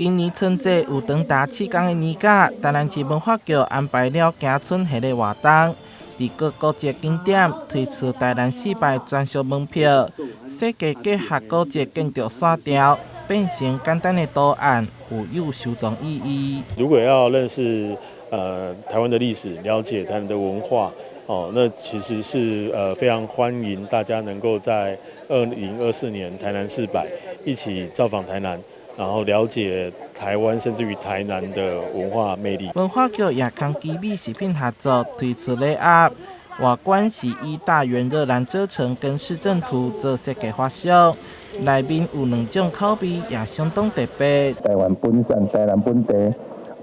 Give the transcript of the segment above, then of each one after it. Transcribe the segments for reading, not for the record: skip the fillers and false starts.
今年春節有長達7天的年假，台南市文化局安排了行春系列活動，佇各古蹟景點推出台南四百專屬門票，設計結合古蹟建築線條，變成簡單的圖案，富有收藏意義。如果要認識台灣的歷史，了解台灣的文化，哦，那其實是非常歡迎大家能夠在2024年台南四百一起造訪台南，然後了解台灣，甚至於台南的文化魅力。文化局也跟奇美食品合作推出禮盒，外觀是以大園熱蘭遮城跟市政圖做設計發想，內面有兩種口味，也相當特別。台灣本產，台南本地，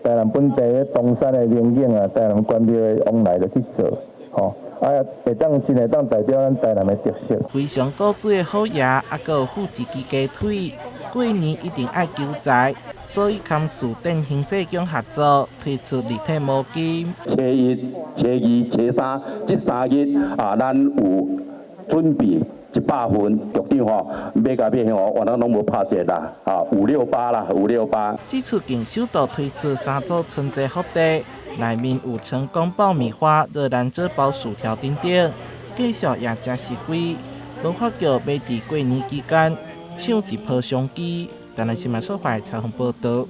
台南本地的東山的龍井啊，台南關廟的往來就去做，吼，啊，會當真會當代表咱台南的特色。非常古錐的虎爺，啊，閣有富一支雞腿。過年一定愛求財，所以堪樹電行濟宮合作推出立體毛巾。初一、初二、初三，這3日啊，咱有準備100份，局長吼，買共買吼，我咱攏無拍折啦，啊，568啦，五六八。這次更首度推出三組春節福袋，內面有成功爆米花、熱蘭遮包薯條等等，價數也誠實惠。文化局欲佇過年期間搶一波商機，台南新聞所採訪報道。